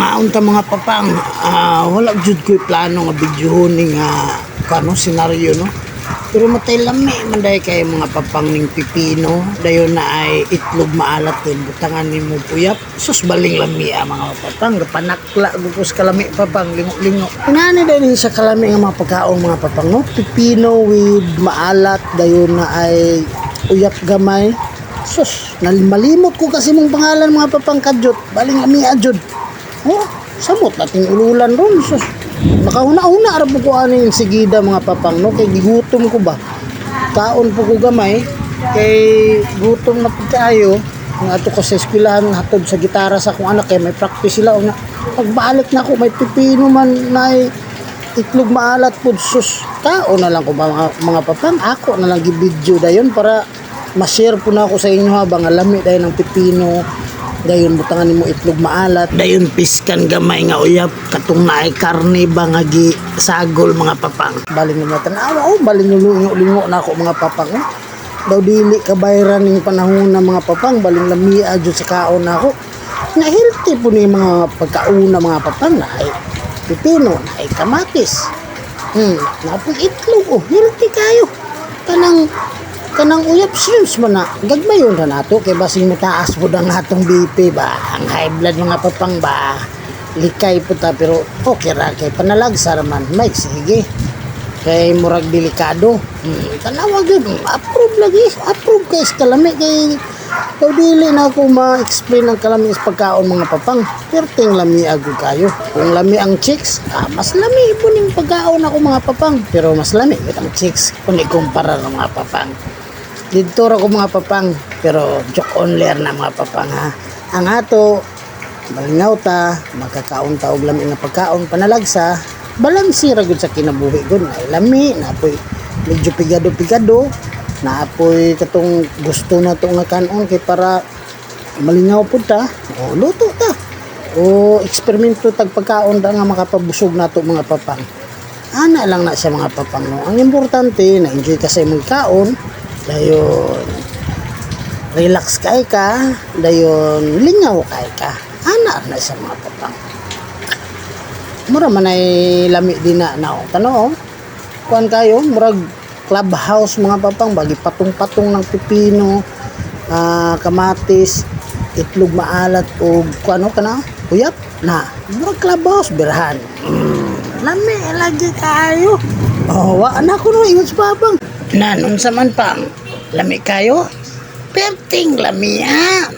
Mangaon ta, mga papang. Wala jud ko'y plano nga videohon ni nga kano senaryo, no. Pero matay lami man diay kay, mga papang, ning pipino dayon na ay itlog maalat din butangan nimo uyap. Sus, baling lami ah, mga papang. Gapanakla gukos kalami, papang, lingo-lingo. Inani dayon ni sa kalami nga mga pagkaon, mga papang, no. Pipino with maalat dayon na ay uyap gamay. Sus, malimot ko kasi mong pangalan, mga papang, kadyot. Baling lami jud. Oh, samot nating ululan ron. Sus, makahuna-huna ra po ko ani yung sigida, mga papang, no, kay gigutom ko ba. Kaon po ko gamay kay gutom na pud kaayo. Ang ato ko sa eskwelahan, hatod sa gitara sa akong anak kay may practice sila una. Pagbalik na ako, may pipino man na itlog maalat pud. Sus, kaon na lang ko ba, mga papang. Ako na lang gi-video dayon para ma-share po na ako sa inyo habang lami dayon ng pipino, dayon butangan nimo itlog maalat, dayon piskan gamay nga uyap katong naay karne ba nga gi sagol, mga papang. Balin mo tanawa oh, balin lingo na ako, mga papang, oh. Daw dili ka bayran ning panahon na, mga papang. Balin lamia jud sa kaon nako nga healthy po ni mga pagkauna, mga papang, na ay pipino, na ay kamatis, napoy itlog oh, healthy kayo. Kanang kanang uyap shrimps man na gagmayon ra nato kay basing mutaas pud ang atong BP ba, ang high blood, mga papang ba. Likay po ta, pero okay ra kay panalagsa ra man. May sige kay murag delikado. Tanawa gyud, approve lagi, approve kay sa kalami kay daw dili na ako ma-explain ang kalami sa pagkaon, mga papang. Perting lami agud kayo. Kung lami ang chicks, mas lami po ning pagkaon ako, mga papang, pero mas lami gud ang chicks kung ikumpara ng mga papang. Didto ra ko, mga papang, pero joke only na, mga papang, ha. Ang ato malingaw ta, magkakaon ta og lami nga pagkaon, panalagsa, balanse ra gud sa kinabuhi gud na lami napoy medyo pigado-pigado, napoy katong gusto na to nga kanon kay para malingaw pud ta o luto ta o eksperimento tag pagkaon ta nga makapabusog nato, mga papang. Ana lang na siya, mga papang, no. Ang importante na enjoy ka sa imong kaon, dayon relax kay ka, dayon lingaw kay ka. Ana na siya, mga papang. Mura man ay lami din na na tano oh. Kuan kayo, murag clubhouse, mga papang, bagi patong-patong ng pipino, kamatis, itlog maalat o kuano kana uyap na murag clubhouse birhan. Lami lagi kayo. Oh, wa na ko no ingon sa papang. Nan unsa man pang lami kayo? Perting lami ah.